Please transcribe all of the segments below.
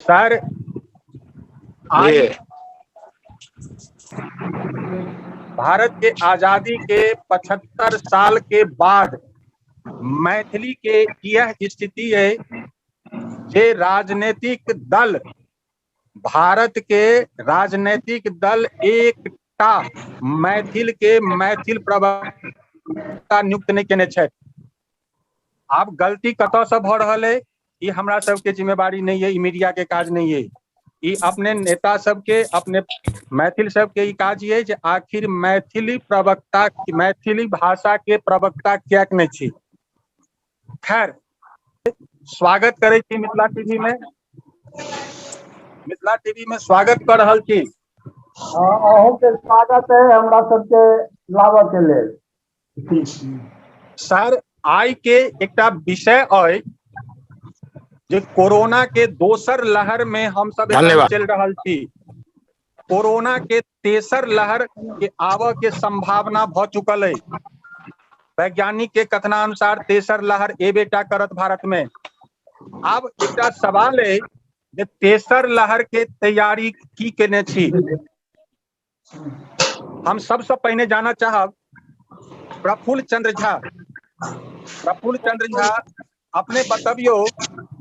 Sir, आइ भारत के आजादी के 75 साल के बाद मैथिली के यह स्थिति है जे राजनीतिक दल, भारत के राजनीतिक दल एकटा मैथिल के मैथिल प्रवक्ता नियुक्त नहि केने छथि। आब गलती कतऽ से भऽ रहल है ई हमरा सबके जिम्मेवारी नहीं है, ई मीडिया के काज नहीं है, ई अपने नेता सबके, अपने मैथिल सबके ई काज ये जे आखिर मैथिली प्रवक्ता, मैथिली भाषा के प्रवक्ता कियाक नहीं छी। खैर, स्वागत करै छी मिथिला टीवी में, मिथिला टीवी में स्वागत कर रहल छी। अहूँ के स्वागत है हमरा सबके लाबऽ के लेल। सर, I के एकटा विषय अइ जे कोरोना के दोसर लहर में हम सब एखन धन्यवाद। चलि रहल छी। कोरोना के तेसर लहर के आबऽ के संभावना भऽ चुकल अइ। वैज्ञानिक के कथनानुसार तेसर लहर एबेटा करत भारत में। आब एकटा सवाल अइ जे तेसर लहर के तैयारी की केने छी? हम सबसे पहिने जानऽ चाहब प्रफुल्ल चंद्र झा। प्रफुल्ल चंद्र झा, अपने बतबियौ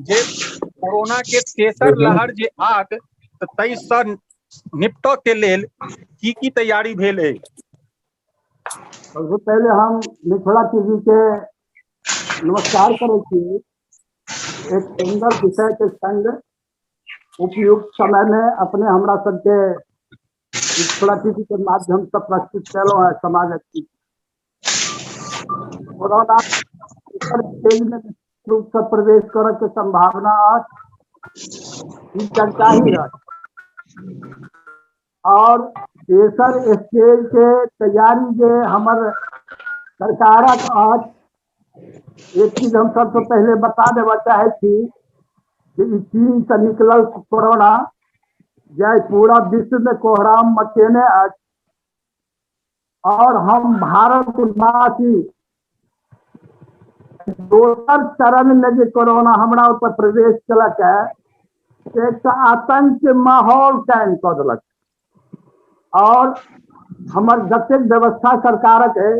जे कोरोना के तेसर लहर जे आत तऽ ताहिसँ निपटऽ के लेल की की तैयारी भेल अछि? सबसे पहिले हम मिथिला टीवी के नमस्कार करै छी। एक सुंदर विषय के संग उपयुक्त समय में अपने हमरा सबके मिथिला टीवी के माध्यम से प्रस्तुत केलहुँ है समाजक। कोरोना स्टेज में रूप से प्रवेश करऽ के संभावना अछि, ई चर्चा ही रहत। और तेसर स्टेज के तैयारी जे हमर सरकारक अछि, एक चीज हम सबसे पहिले बता देबऽ चाहै छी कि ई चीन से निकलल कोरोना जे पूरा विश्व में कोहराम मचेने अछि और हम भारतवासी दोसर चरण में जे कोरोना हमरा ऊपर प्रवेश केलक है, एकटा आतंक के माहौल कायम कऽ देलक। और हमर जतेक व्यवस्था सरकारक है,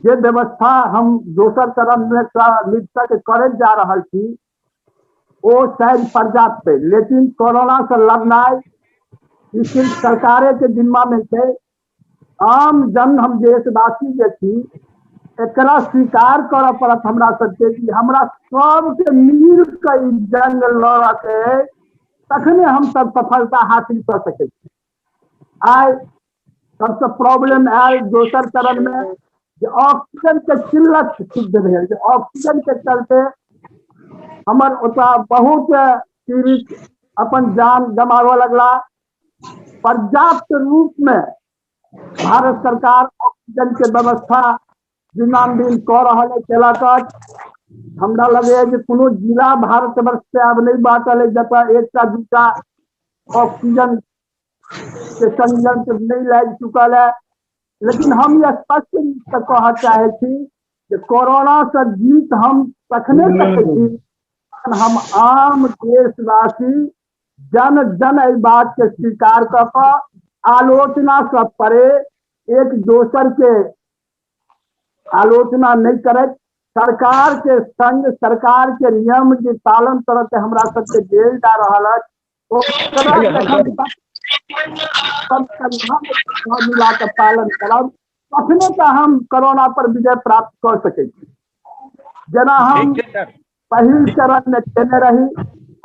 जे व्यवस्था हम दोसर चरण में निपटक करैत जा रहल छी ओ शायद पर्याप्त है, लेकिन कोरोना से लड़नाइ ई सिर्फ सरकारे के जिम्मा में छै। आम जन हम देशवासी जे छी एकरा स्वीकार करऽ पड़त हमरा सबके कि हमरा सबके मिल के ई जंग लड़ऽ के है, तखने हम सब सफलता हासिल कऽ सकै छी। आइ सबसे प्रॉब्लम आयल दोसर चरण में जे ऑक्सीजन के किल्लत सिद्ध भेल, जे ऑक्सीजन के चलते हमर ओतऽ बहुत पीड़ित अपन जान गमाबऽ लगला। पर्याप्त रूप में भारत सरकार ऑक्सीजन के व्यवस्था दिनानुदिन कऽ रहल है, केलक अछि। हमरा लगैए जे कोनो जिला भारतवर्ष से आब नहि बाँचल है जतऽ एकटा दूटा ऑक्सीजन के संयंत्र नहि लागि चुकल है। लेकिन हम ई स्पष्ट रूप से कहऽ चाहै छी जे कोरोना से जीत हम तखने सकै छी जखन हम आम देशवासी जन जन एहि बात के स्वीकार कऽ कऽ आलोचना से परे एक दोसर के आलोचना नहि करैत सरकार के संग सरकार के नियम जे पालन करऽ के हमरा सबके देल जा रहल अछि ओकरा जखन तक सब कंधा में कंधा मिला कऽ पालन करब तखने तऽ हम कोरोना पर विजय प्राप्त कऽ सकै छी। जेना हम ठीक छै सर। पहिल चरण में केने रही,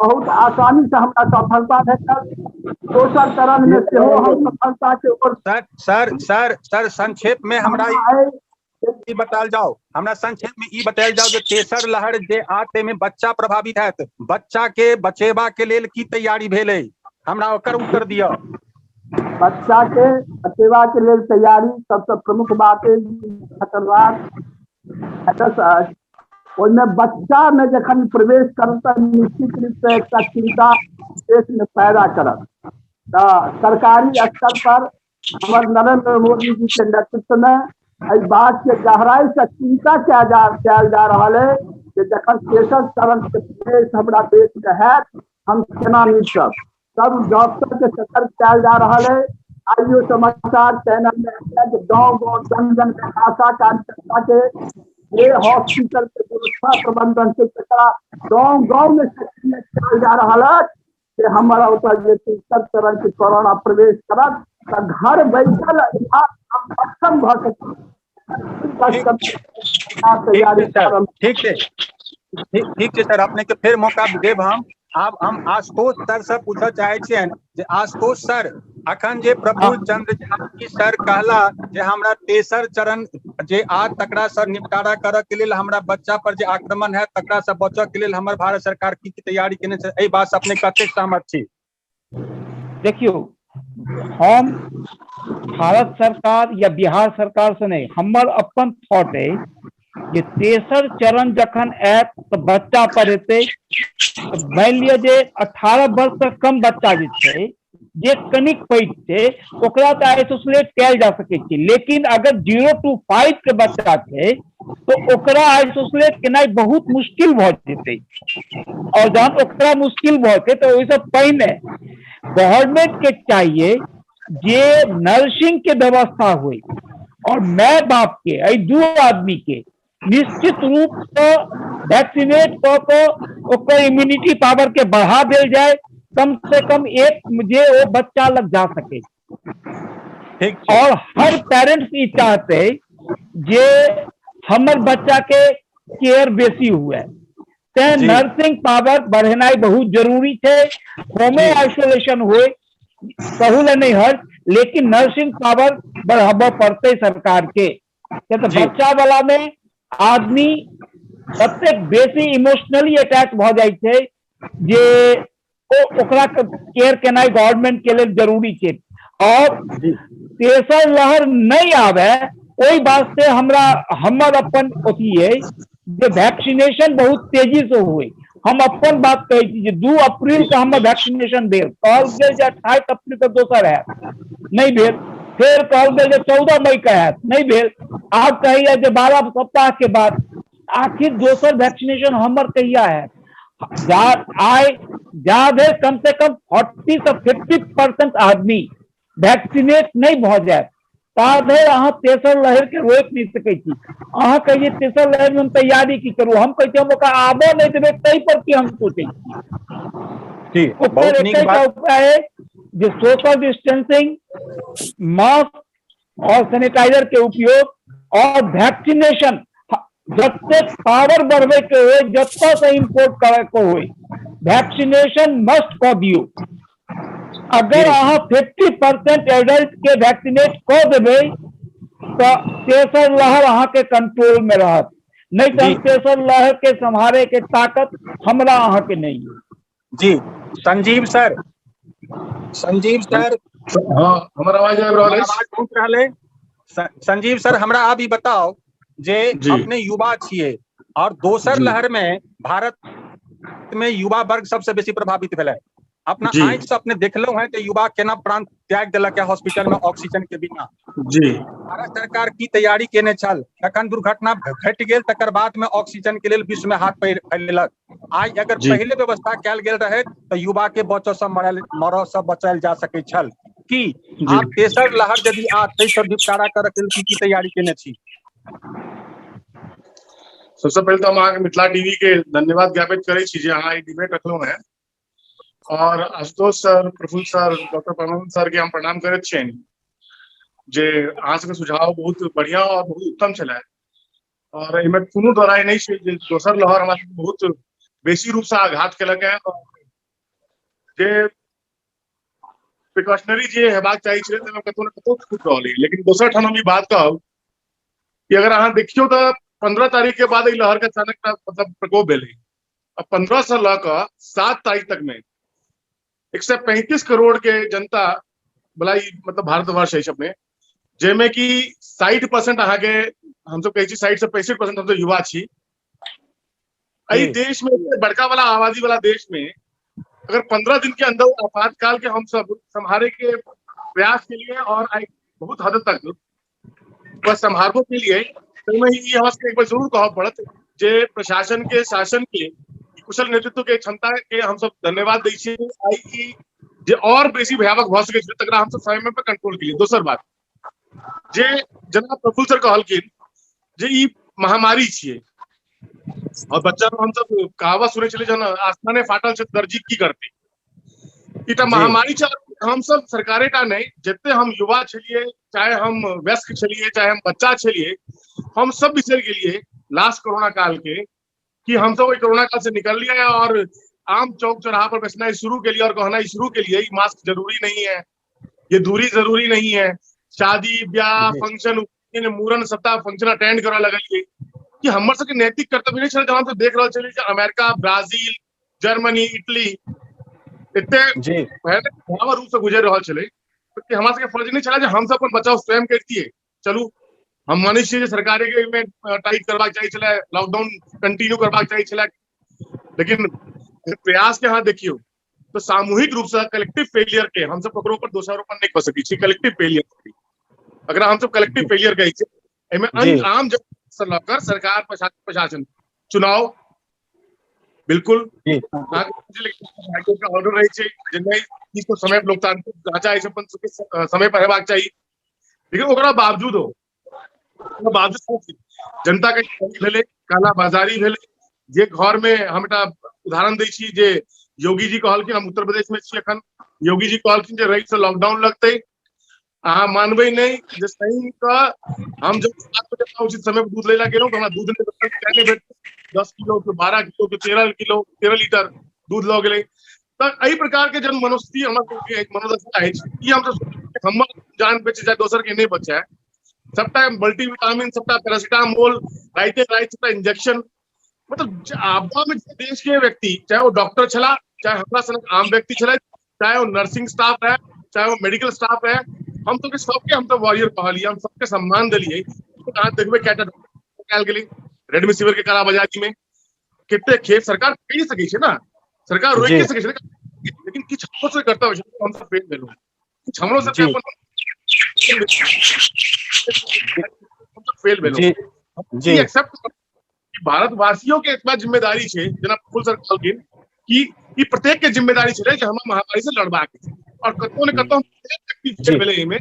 बहुत आसानी से हमरा सफलता भेटल। दोसर चरण में सेहो हम सफलता के ओर सर, सर, सर, सर, संक्षेप में हमरा ई बतायल जाओ, हमरा संक्षेप में ई बतायल जाओ जे तेसर लहर जे आते में बच्चा प्रभावित हैत, बच्चा के बचेबा के लेल की तैयारी भेलै, हमरा ओकर उत्तर दिअ। बच्चा के बचेबा के लेल तैयारी सबसे प्रमुख बात है खतरनाक वायरस अछि, ओहिमे बच्चा में जखन प्रवेश करत तऽ निश्चित रूप से एकटा चिंता देश में पैदा करत। तऽ सरकारी स्तर पर हमर नरेंद्र मोदी जी के नेतृत्व में एहि बात के गहराई से चिंता कयल जा रहल है कि जखन तेसर चरण के प्रवेश हमरा देश में हैत, हम केना निपटब। सब डॉक्टर के सतर्क कयल जा रहल है। आइयो समाचार चैनल में आयल जे गाँव गाँव जन जन के आशा कार्यकर्ता के जे हॉस्पिटल के व्यवस्था प्रबंधन छै तकरा गाँव गाँव में सक्रिय कयल जा रहल अछि जे हमरा ओतऽ जे छै सब तरह के कोरोना प्रवेश करत तऽ घर बैसल इलाज हम सक्षम भऽ सकी। ठीक छै सर, ठीक छै, ठीक छै सर, अपने के फेर मौका देब हम। आब हम आशुतोष सर से पूछऽ चाहे छियनि जे आशुतोष सर, अखन जे प्रफुल्ल चंद्र झा सर कहला जे हमरा तेसर चरण जे आ तकरा सर निपटारा करऽ के लेल, हमरा बच्चा पर जे आक्रमण है तकरा से बचऽ के लेल हमर भारत सरकार की की तैयारी केने छै, एहि बात से अपने कतेक सहमत छी? देखियौ, हम भारत सरकार या बिहार सरकार से नहि, हमर अपन थॉट अछि जे तेसर चरण जखन आयत तऽ बच्चा पर एतै। मानि लिअ जे 18 वर्ष से कम बच्चा जे छै, जे कनिक पैघ छै, ओकरा तऽ आइसोलेट कयल जा सकै छै, लेकिन अगर 0 टू 5 के बच्चा छै तऽ ओकरा आइसोलेट केनाइ बहुत मुश्किल भऽ जेतै। और जहन ओकरा मुश्किल भऽ जेतै तऽ ओहिसँ पहिने गवर्नमेंट के चाहिए जे नर्सिंग के व्यवस्था हुई और my बाप के एहि दू आदमी के निश्चित रूप से वैक्सीनेट कऽ कऽ ओकर इम्यूनिटी पावर के बढ़ा देल जाए, कम से कम एक जे ओ बच्चा लग जा सके। ठीक छै। और हर पेरेंट्स ई चाहते जे हमर बच्चा के केयर बेसी हुए, तें नर्सिंग पावर बढ़ेनाइ बहुत जरूरी छै। होमे आइसोलेशन हुए कहू ले नहीं हर्ज, लेकिन नर्सिंग पावर बढ़ाबऽ पड़तै सरकार के। किया तऽ बच्चा वाला में आदमी ततेक बेसी इमोशनली अटैच भऽ जाइ छै जे ओ ओकरा केयर केनाइ गवर्नमेंट के लेल जरूरी छै। और तेसर लहर नहीं आवे ओहि वास्ते हमरा हमर अपन अथी है जे वैक्सीनेशन बहुत तेजी से हुए। हम अपन बात कहै छी जे 2 अप्रैल के हमर वैक्सीनेशन भेल, कहल गेल जे 28 अप्रैल के दोसर हैत, नहीं भेल। फेर कहल गेल जे 14 मई के हैत, नहीं भेल। आब कहैया जे 12 सप्ताह के बाद। आखिर दोसर वैक्सीनेशन हमर कहिया हैत? आइ जा धरि कम से कम 40 से 50% आदमी वैक्सीनेट नहीं भऽ जायत ता धरि अहाँ तेसर लहर के रोकि नहीं सकै छी। अहाँ कहिए तेसर लहर में हम तैयारी की करू, हम कहै छी हम ओकरा आबऽ नहीं देबै, ताहि पर की हम सोचै छी। ओकर बहुत नीक एकेटा बात। उपाय है जे सोशल डिस्टेंसिंग, मास्क और सैनिटाइजर के उपयोग और वैक्सीनेशन। जतेक पावर बढ़बै के होय, जतऽ से इम्पोर्ट करे के होय, वैक्सीनेशन मस्ट कऽ दियौ। अगर अहाँ 50% एडल्ट के वैक्सीनेट कऽ देबै तऽ तेसर लहर अहाँके कंट्रोल में रहत, नहीं तऽ तेसर लहर के सम्हारे के ताकत हमरा अहाँके नहीं है। जी संजीव सर, संजीव सर। हाँ, हमर आवाज आबि रहल अछि? आवाज पहुंच रहल है। संजीव सर, हमरा आब ई बताओ जे अपने युवा छियै और दोसर लहर में भारत में युवा वर्ग सबसे बेसी प्रभावित भेलै। अपना आंखि से अपने देखलहुं हैं कि युवा केना प्राण त्याग देलक है हॉस्पिटल में ऑक्सीजन के बिना। भारत सरकार की तैयारी केने छल? तखन दुर्घटना घटि गेल, तकर बाद में ऑक्सीजन के लेल विश्व में हाथ फैलेलक। आइ अगर पहिले व्यवस्था कयल गेल रहे तऽ युवा के बचऽ से मरऽ से बचायल जा सकै छल। की आब तेसर लहर यदि आ ताहि से निपटारा करऽ के लेल की की तैयारी केने छी? सबसे पहिले तऽ हम अहाँके मिथिला टीवी के धन्यवाद ज्ञापित करै छी जे अहाँ ई डिबेट रखलहुँ हेँ। और Ashutosh sir, Prafulla sir, doctor Parmanand sir के हम प्रणाम करैत छियनि जे अहाँ सबके सुझाव बहुत बढ़िया और बहुत उत्तम छलै। और एहिमे कोनो दौराय नहि छै जे दोसर लहर हमरा सबके बहुत बेसी रूप से आघात केलक है। और जे प्रिकॉशनरी जे हेबाक चाही छलै ताहिमे कतौ ने कतौ छूट रहल है। लेकिन दोसर ठाम हम ई बात कहब कि अगर अहाँ देखियौ तऽ 15 तारीख के बाद एहि लहर के अचानक प्रकोप भेलै। आ 15 से लऽ कऽ 7 तारीख तक में 135 करोड़ के जनता वाला ई भारतवर्ष अछि अपने, जाहिमे कि 60% अहाँके हमसब कहै छी 60 से 65% हमसब युवा छी। एहि देश में बड़का वाला आबादी वाला देश में अगर 15 दिन के अंदर आपातकाल के हम सब संभाले के प्रयास के लिए और आई बहुत हद तक बस संभालबो के लिए, तो मैं ये हमरा सबके एक बार जरूर कहब पड़त जे प्रशासन के शासन के कुशल नेतृत्व के क्षमता के हमसब धन्यवाद दै छियै। आइ ई जे और बेसी भयावह भऽ सकै छै तकरा हमसब समय पर कंट्रोल केलियै। दोसर बात जे जेना प्रफुल्ल सर कहलखिन जे ई महामारी छियै और बच्चा में हमसब कहावत सुनै छलियै जहन आस्थाने फाटल छै दर्जी की करतै। ई तऽ महामारी छै। हमसब सरकारे टा नहि, जते हम युवा छलियै, चाहे हम वयस्क छलियै, चाहे हम बच्चा छलियै, हम सब बिसरि गेलियै लास्ट कोरोना काल के कि हमसब ओहि कोरोना काल से निकललियै और आम चौक चौराहा पर बैसनाइ शुरू केलियै और कहनाइ शुरू केलियै मास्क जरूरी नहीं है, ये दूरी जरूरी नहीं है। शादी ब्याह फंक्शन मूड़न सबटा फंक्शन अटेंड करऽ लगलियै कि हमर सबके नैतिक कर्तव्य नहि छलै। जहन हमसब देख रहल छलियै जे अमेरिका, ब्राजील, जर्मनी, इटली एते भयावह रूप से गुजरि रहल छलै, कि हमरा सबके फर्ज नहि छलै जे हमसब अपन बचाव स्वयं करितियै। चलू हम मानै छियै जे सरकारे के एहिमे टाइट करबाक चाही छलै, लॉकडाउन कंटिन्यू करबाक चाही छलै, लेकिन प्रयास के अहाँ देखियौ तऽ सामूहिक रूप से कलेक्टिव फेलियर के हमसब ककरो पर दोषारोपण नहि कऽ सकै छी। कलेक्टिव फेलियर, एकरा हमसब कलेक्टिव फेलियर कहै छियै। एहिमे आम जनता से लऽ कऽ सरकार, प्रशासन, चुनाव बिल्कुल हाईकोर्ट के ऑर्डर रहै छै जे नहि ई सब समय लोकतांत्रिक ढांचा अछि अपन सबके समय पर हेबाक चाही, लेकिन ओकरा बावजूदो जनता के भेलै, काला बाजारी भेलै। जे घर में हम एकटा उदाहरण दै छी जे योगी जी कहलखिन, हम उत्तर प्रदेश में छी एखन, योगी जी कहलखिन जे रवि से लॉकडाउन लगतै। अहाँ मानबै नहि जे शनि के हम जब 7 बजे उचित समय पर दूध लै लए गेलहुँ तऽ हमरा दूध नहि भेटल, किया नहि भेटल, 10 किलो के 12 किलो के 13 किलो 13 लीटर दूध लऽ गेलै। तऽ एहि प्रकार के जन मनोस्थिति हमर सबके मनोदशा अछि, ई हमसब हमर जान बचि जाय दोसर के नहि बचाय। सबटा मल्टीविटामिन, सबटा पैरासिटामोल, राइते राति सबटा इंजेक्शन, मतलब आपदा में देश के व्यक्ति, चाहे वो डॉक्टर छला, चाहे हमरा सनक आम व्यक्ति छलै, चाहे वो नर्सिंग स्टाफ है, चाहे वो मेडिकल स्टाफ है, हम तो सबके हम तो वॉरियर कहलियै, हम सबके सम्मान देलियै। अहाँ देखबै कएटा डॉक्टर गेलै रेमडेसिविर के कालाबाजारी में, कते खेप सरकार कहि सकै छै ने, सरकार रोकि सकै छै, लेकिन किछु हमरो सबके कर्तव्य छै, हम सब फेल भेलहुँ, किछु हमरो सबके अपन फेल भेलहुँ। एक्सेप्ट भारतवासियों के एतबा जिम्मेदारी छै, जेना प्रफुल्ल सर कहलखिन कि ई प्रत्येक के जिम्मेदारी छलै जे हमरा महामारी से लड़बाक छै, और कतौ ने कतौ व्यक्ति फेल भेलै एहिमे,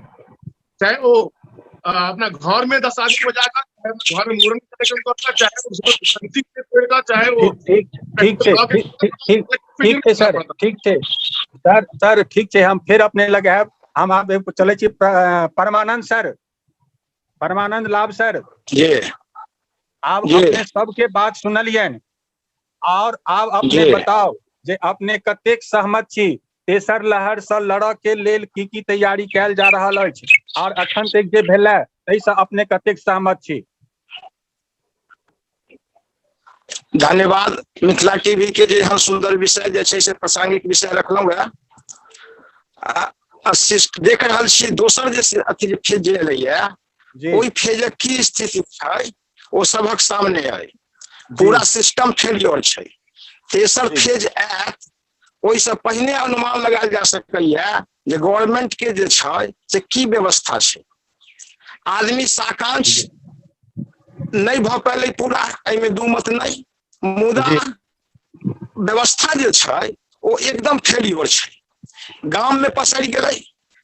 चाहे ओ अपना घर में 10 आदमी बजा कर, चाहे घर में मूड़न कार्यक्रम कर कर, चाहे वो के पेड़ का, चाहे वो ठीक ठीक छै, ठीक ठीक ठीक छै सर, ठीक छै सर, सर ठीक छै, हम फिर अपने लग आयब। हम आब चलै छी परमानंद सर, परमानंद लाभ सर जी, आब अपने सबके बात सुनलियनि और आब अपने बताओ जे अपने कतेक सहमत छी तेसर लहर से लड़ऽ के लेल की की तैयारी कयल जा रहल अछि और अखन तक जे भेलै ताहिसँ अपने कतेक सहमत छी? धन्यवाद मिथिला टीवी के जे हम सुंदर विषय जे छै से प्रासंगिक विषय रखलहुँ है। देख रहल छी दोसर जे अथी जे फेज जे एलैया ओहि फेजक की स्थिति छै ओ सबक सामने अइ। पूरा सिस्टम फेलियर छै। तेसर फेज आयत ओहिसँ पहिने अनुमान लगायल जा सकैया जे गवर्नमेंट के जे छै से की व्यवस्था छै। आदमी साकांक्ष नहि भऽ पेलै पूरा, एहिमे दू मत नहि, मुदा व्यवस्था जे छै ओ एकदम फेलियर छै। गाम में पसरि गेलै,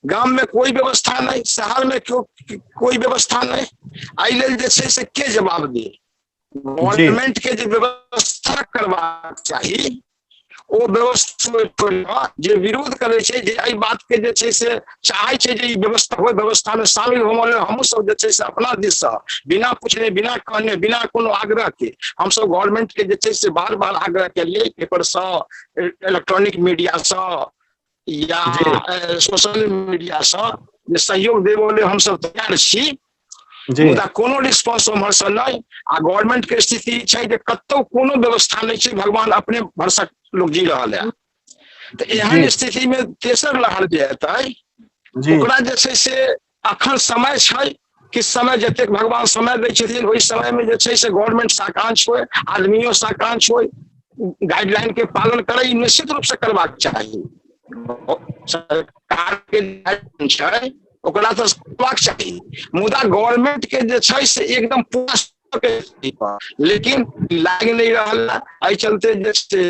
गाम में कोई व्यवस्था नहीं, शहर में कोई व्यवस्था नहीं। एहि लेल जे छै से के जवाब दे? गवर्नमेंट के जे व्यवस्था करबाक चाही ओ व्यवस्था जे विरोध करै छै, जे एहि बात के जे छै से चाहै छै जे ई व्यवस्था होय, व्यवस्था में शामिल होमय लेल हमहूँ सब जे छै से अपना दिस से बिना पूछने, बिना कहने, बिना कोनो आग्रह के हमसब गवर्नमेंट के जे छै से बार बार आग्रह केलियै, पेपर सँ, इलेक्ट्रॉनिक मीडिया सँ या सोशल मीडिया सँ जे सहयोग देबऽ लेल हमसब तैयार छी, मुदा कोनो रिस्पॉन्स उम्हर से नहि। आ गवर्नमेंट के स्थिति छै जे कतौ कोनो व्यवस्था नहि छै, भगवान अपने भरसक लोग जी रहल है। तऽ एहन स्थिति में तेसर लहर जे एतै ओकरा जे छै से अखन समय छै कि समय जतेक भगवान समय दै छथिन ओहि समय में जे छै से गवर्नमेंट साकांक्ष होय, आदमियों साकांक्ष होय, गाइडलाइन के पालन करै, निश्चित रूप से करबाक चाही। सरकार के छै ओकरा तऽ करबाक चाही, मुदा गवर्नमेंट के जे छै से एकदम पूरा सकै लेकिन लागि नहि रहल एहि चलते जे छै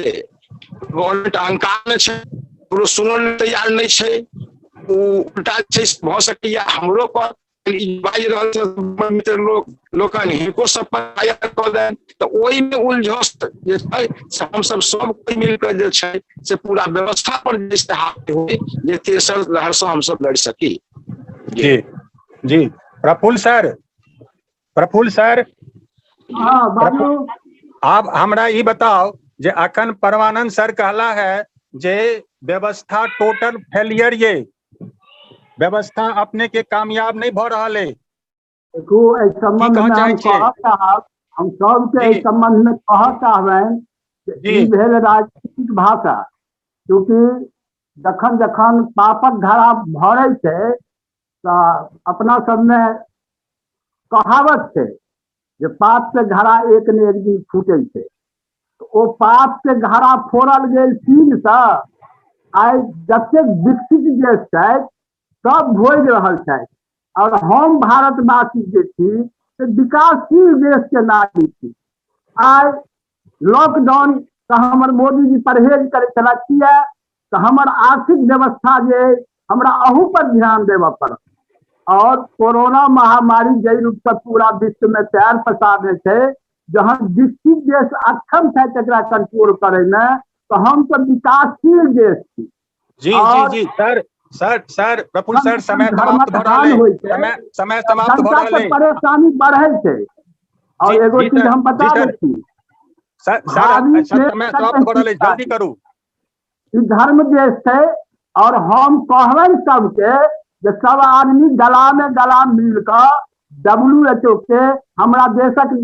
गवर्नमेंट अहंकार मे छै, ककरो सुनऽ लेल तैयार नहि छै। ओ उल्टा छै भऽ सकैया हमरो पर बाजि रहल छै मित्र लोक लोकनि हिनको सब पर फायर कऽ देन, तऽ ओहिमे उलझस जे छै से हमसब सब कोइ मिल कऽ जे छै से पूरा व्यवस्था पर जे छै हाथ होइ जे तेसर लहर से हमसब लड़ि सकी। जी जी प्रफुल्ल सर, प्रफुल्ल सर। हाँ, बाजू। आब हमरा ई बताउ जे अखन परमानंद सर कहला है जे व्यवस्था टोटल फेलियर ये, व्यवस्था अपने के कामयाब नहीं भ रहल है। देखू, एहि संबंध में हम कहऽ चाहब, हम सबके एहि संबंध में कहऽ चाहबनि जे ई भेल राजनीतिक भाषा, चूँकि जखन जखन पापक घड़ा भरै छै तऽ अपना सबमे कहावत छै जे पाप के घड़ा एक ने एक दिन फूटे छै। ओ पाप के घड़ा फोड़ल गेल चीनसँ, आइ जतेक विकसित देश छथि सब भोगि रहल छथि, और हम भारतवासी जे छी से विकासशील देश के नागरिक छी। आइ लॉकडाउन तऽ हमर मोदीजी परहेज करै छलाह, किया तऽ हमर आर्थिक व्यवस्था जे अइ हमरा अहू पर ध्यान देबऽ पड़त। और कोरोना महामारी जाहि रूपसँ पूरा विश्वमे पैर पसारने छै, जहन विकसित देश अक्षम छै एकरा कंट्रोल करैमे, तऽ हम तऽ विकासशील देश छी। जी जी जी sir sir sir Prafulla sir, समय समाप्त भऽ रहल है, समय समाप्त भऽ रहल है, परेशानी बढ़ै छै। और एगो चीज हम बता दै छी सर, सर समय समाप्त भऽ रहल है, जल्दी करू। ई धर्म देश छै, और हम कहबनि सबके जे सब आदमी गला में गला मिल कऽ WHO के, हमरा देशक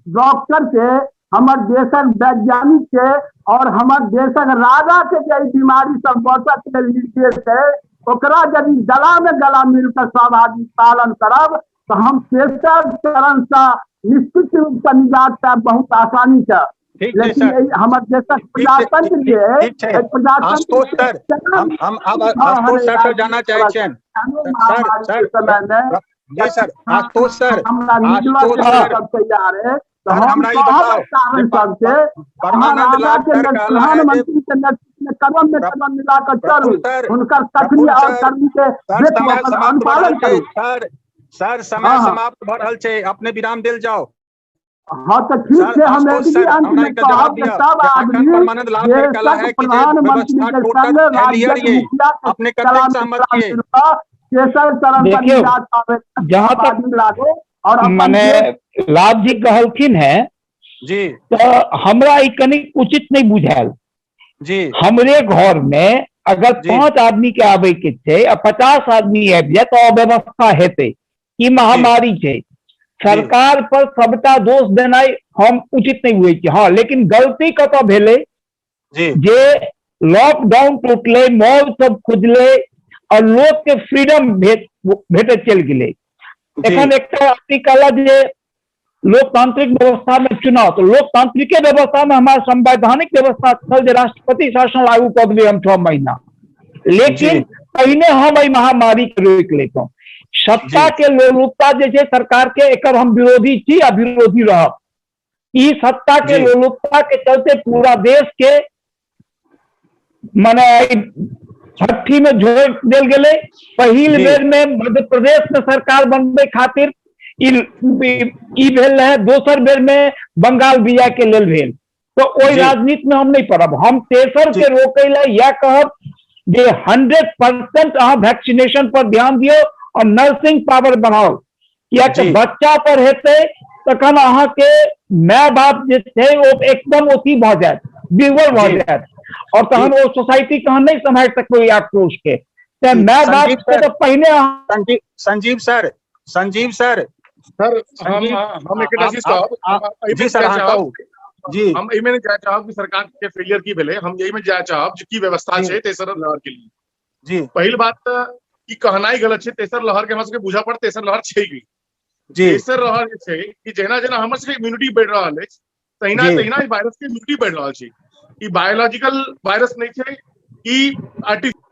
डॉक्टर के, हमर देशक वैज्ञानिक के और हमर देशक राजा के जे बीमारी सब बचत के निर्देश है, ओकरा यदि गला में गला मिल कऽ सब आदमी पालन करब तऽ हम तेसर चरण से निश्चित रूप से निजात पायब बहुत आसानी से। लेकिन हमर देशक प्रजातंत्र जे है, प्रजातंत्र हम आब आशुतोष सर से जानना चाहै छियनि। सर सर समय जी sir, Ashutosh sir, Ashutosh sir तैयार है तो हम कहब सबके परमानंद लाल सर कहला है प्रधानमंत्री के नेतृत्व में कदम में कदम मिला कर चलू, हुनकर कथनी और करनी के अनुपालन करू। सर सर समय समाप्त भऽ रहल छै, अपने विराम देल जाओ। हाँ तऽ ठीक छै, हम एतबी अंत में कहब जे सब आदमी देशक प्रधानमंत्री के संग राज्यक मुखिया के गला में गला मिल कऽ तेसर चरण पर निजात पाबै जहाँ तक लागू। और मने लाभ जी कहलखिन है जी, तऽ हमरा ई कनि उचित नहीं बुझायल जी। हमरे घर में अगर 5 आदमी के आबे के छै आ 50 आदमी आबि जाए तऽ अव्यवस्था हेतै। ई महामारी छै, सरकार पर सबटा दोष देनाइ हम उचित नहीं बुझै छी। हाँ, लेकिन गलती कतऽ भेलै जे लॉकडाउन टूटलै, मॉल सब खुजलै और लोक के फ्रीडम भेटैत चलि गेलै। एखन एकटा अथी कहला जे लोकतांत्रिक व्यवस्था में चुनाव, तो लोकतांत्रिके व्यवस्था में हमारा संवैधानिक व्यवस्था छल जे राष्ट्रपति शासन लागू कऽ देबै हम 6 महीना, लेकिन पहिने हम एहि महामारी के रोकि लेतहुँ। सत्ता के लोलुपता जे छै सरकार के, एकर हम विरोधी छी आ विरोधी रहब। ई सत्ता के लोलुपता के चलते पूरा देश के मने छठी में झोंक देल गेलै। पहिल बेर में मध्य प्रदेश में सरकार बनबै खातिर ई भेल रहे, दोसर बेर में बंगाल विजय के लेल भेल। तो ओहि राजनीति में हम नहीं पड़ब। हम तेसर के रोकै ला यह कहब जे 100% अहाँ वैक्सीनेशन पर ध्यान दियौ और नर्सिंग पावर बढ़ाओ, कियाकि बच्चा पर हेतै तखन अहाँ के my बाप जे छै ओ एकदम अथी भऽ जायत, विह्वल भऽ जायत, और तहन ओ सोसाइटी के अहाँ नहीं सम्हारि सकबै आक्रोश के। तें my बाप के तऽ पहिने Sanjeev sir, Sanjeev sir, sir हम एकटा चीज कहब जी सर, अहाँ कहू जी। हम एहिमे नहि जाय चाहब कि सरकार के फेलियर की भेलै, हम एहिमे जाय चाहब जे की व्यवस्था छै तेसर लहर के लिए जी। पहिल बात तऽ ई कहनाइ गलत छै, तेसर लहर के हमरा सबके बुझऽ पड़त तेसर लहर छै की जी। तेसर लहर जे छै कि जहिना जेना हमर सबके इम्यूनिटी बढ़ि रहल अछि तहिना तहिना ई वायरस के इम्यूनिटी बढ़ि रहल छै। ई बायोलॉजिकल वायरस नहि छै, ई आर्टिफिशियल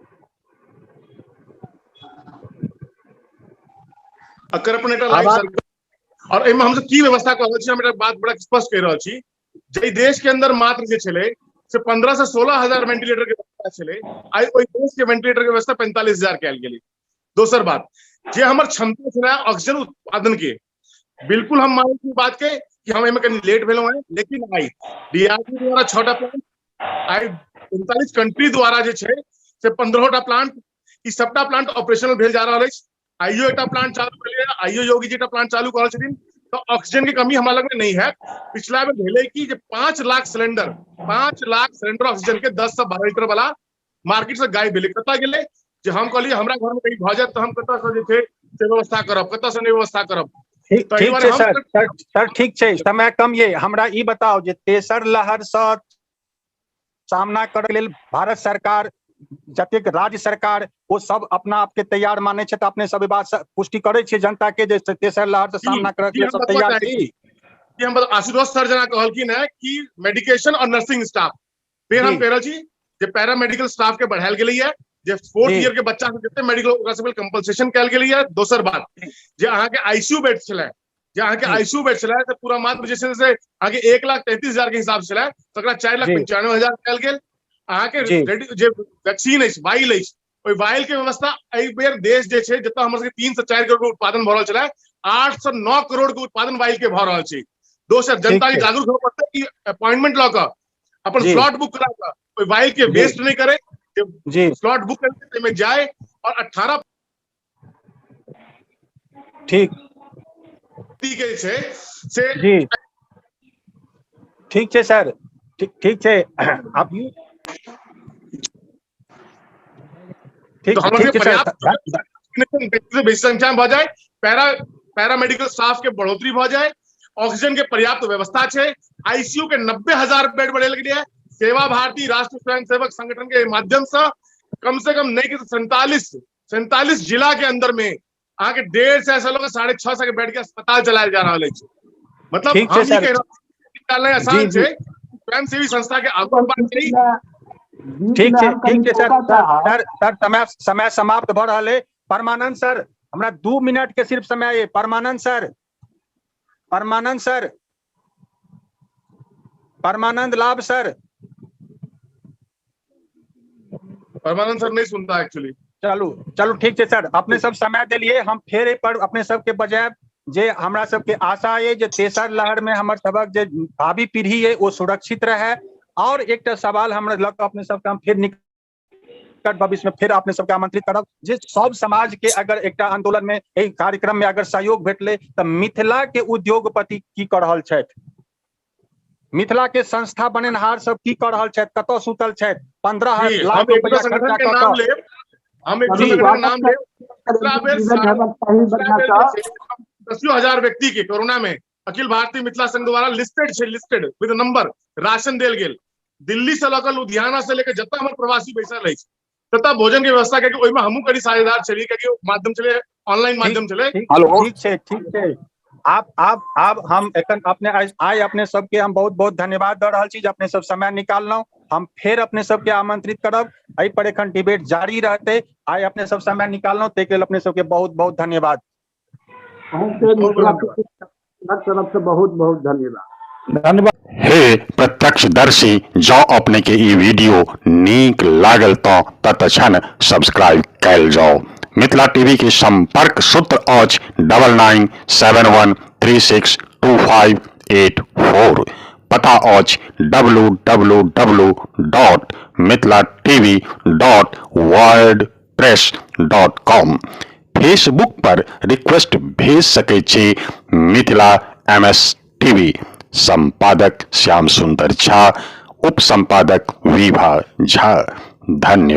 अकर अपन एकटा लाइफ सर्कल और एहिमे हमसब की व्यवस्था कऽ रहल छी, हम एकटा बात बड़ा स्पष्ट कहि रहल छी। जाहि देश के अंदर मात्र जे छलै से 15 से 16 हजार वेंटिलेटर के व्यवस्था छलै, आइ ओहि देश के वेंटिलेटर के व्यवस्था 45,000 कयल गेलै। दोसर बात, जे हमर क्षमता छलै ऑक्सीजन उत्पादन के, बिल्कुल हम मानै छी बात के कि हम एहिमे कनि लेट भेलहुँ हेँ, लेकिन आइ डीआरडीओ द्वारा 6टा प्लांट, आइ 39 कंट्री द्वारा जे छै से 15टा प्लांट, ई सबटा प्लांट ऑपरेशनल भेल जा रहल अछि। आइयो एकटा प्लांट चालू भेलैए, आइयो योगी जी एकटा प्लांट चालू कऽ रहल छथिन। तऽ ऑक्सीजन के कमी हमरा लग नहि है। पिछला बेर भेलै कि जे 5 lakh cylinder, 5 lakh cylinder oxygen के 10 से 12 लीटर वाला मार्केट से गायब भेलै। कतऽ गेलै? जे हम कहलियै हमरा घर में कहीं भऽ जायत तऽ हम कतऽ से जे छै से व्यवस्था करब, कतऽ से नहि व्यवस्था करब। ठीक ताहि ठीक दुआरे छै हम सर, सर, सर ठीक छै, समय कम ये। हमरा ई बताउ जे तेसर लहर सँ सामना करय लेल भारत सरकार, जतेक राज्य सरकार, ओ सब अपना आप के तैयार मानै छै, तऽ अपने सब ई बात सँ पुष्टि करै छियै जनता के जे तेसर लहर से जी सामना करय के जी लेल हम सब बतबऽ तैयार चाहै छी? छी कि हम आशुतोष सर जेना कहलखिन है कि मेडिकेशन और नर्सिंग स्टाफ, फेर हम जी कहि रहल छी जे पैरामेडिकल स्टाफ के बढ़ायल गेलैया, जे फोर्थ जी ईयर के बच्चा सब जते मेडिकल ओकरा सबके कंपलसेशन कयल गेलैया। दोसर बात, जे अहाँके आईसीयू बेड छलै, जे अहाँके जी आईसीयू बेड छलै तऽ पूरा मात्र जे छै से अहाँके 1,33,000 के हिसाब से छलै, तकरा चारि लाख जी 95,000 कयल गेल। अहाँके जी रेडी जे वैक्सीन अछि, वाइल अछि, ओहि वाइल के व्यवस्था एहि बेर देश जे छै, जतऽ हमर सबके 3 से 4 करोड़ के उत्पादन भऽ रहल छलै, 8 से 9 करोड़ के उत्पादन वाइल के भऽ रहल छै। दोसर, ठीक जनता के छै जागरूक होबऽ पड़तै कि अपॉइंटमेंट लऽ कऽ अपन जी स्लॉट बुक करा कऽ ओहि वाइल के जी वेस्ट नहि करे, जे जी स्लॉट बुक करके ताहिमे जाय और 18 ठीक के छै से जी ठीक छै सर, ठीक ठीक छै। आप ठीक तऽ हमर ठीक सबके छै सर। पर्याप्त बेसी संख्या में भऽ जाय, पैरामेडिकल स्टाफ के बढ़ोतरी भऽ जाय, ऑक्सीजन के पर्याप्त व्यवस्था छै, आईसीयू के 90,000 बेड बढ़ेल गेलै। सेवा भारती राष्ट्र स्वयं सेवक संगठन के माध्यम से कम से कम नहीं कि 47 जिला के अंदर में अहाँके 150 से लऽ 650 के बेड के अस्पताल चलायल जा रहल अछि। मतलब ठीक छै हम ई सर। कहि रहल छी, निकालनाइ जी आसान जी छै, स्वयं सेवी संस्था के आगू बढ़बाक चाही। ठीक बीचमे छै हम ठीक कनि छै सर। टोकऽ सर चाहब। सर सर समय समय समाप्त भऽ रहल है। परमानंद सर, हमरा 2 मिनट के सिर्फ समय है। परमानंद सर, परमानंद सर, परमानंद लाभ सर। परमानंद सर नहीं सुनता एक्चुअली। चलू चलू ठीक छै सर, अपने सब समय देलिए। हम फेर एहि पर अपने सबके बजायब जे हमरा सबके आशा है जे तेसर लहर में हमर सबक जे भावी पीढ़ी है ओ सुरक्षित रहे। और एकटा सवाल हमरा लग अपने सबके हम फेर निकट भविष्य में फेर अपने सबके आमंत्रित करब जे सब समाज के अगर एकटा आंदोलन में एहि कार्यक्रम में अगर सहयोग भेटले तऽ मिथिला के उद्योगपति की कऽ रहल छथि, मिथिला के संस्था बनेनहार सब की कऽ रहल छथि, कतऽ सुतल छथि? 15 जी, लाख हम एक रुपया संगठन खर्चा के कऽ नाम कऽ लेब, हम एक कवि संगठन के स्वागत नाम लेब। पिछला बेर इवेंट हेबाक चाही पिछला बढ़िआँ बेर सँ। जे छै, दसियो हजार व्यक्ति के कोरोना में अखिल भारतीय मिथिला संघ द्वारा लिस्टेड छै, लिस्टेड विद नंबर राशन देल गेल। दिल्ली से लऽ कऽ लुधियाना से लेकर जतऽ हमर प्रवासी बैसल अछि ततऽ भोजन के व्यवस्था कियाकि ओहिमे हमहूँ कनि साझेदार छलियै, कियाकि ओ माध्यम छलै, ऑनलाइन ठीक माध्यम छलै। ठीक हेलो ठीक छै ठीक छै। आब आब आब हम एखन अपने आइ अपने सबके हम बहुत बहुत धन्यवाद दऽ रहल छी जे अपने सब समय निकाललहुँ। हम फेर अपने सबके आमंत्रित करब, एहि पर एखन डिबेट जारी रहतै। आइ अपने सब समय निकाललहुँ ताहिके लेल अपने सबके बहुत बहुत धन्यवाद। अहूँके बहुत मिथिला बहुत धन्यवाद। तरफ से बहुत बहुत धन्यवाद। धन्यवाद। हे प्रत्यक्षदर्शी, जँ अपने के ई वीडियो नीक लागल तऽ तत्क्षण सब्सक्राइब कयल जाउ। मिथिला टीवी के संपर्क सूत्र अछि 9971362584। पता अछि www.mithilatv.wordpress.com। Facebook पर रिक्वेस्ट भेज सकै छी मिथिला एम एस टीवी। संपादक श्याम सुंदर झा, उप संपादक विभा झा। धन्यवाद।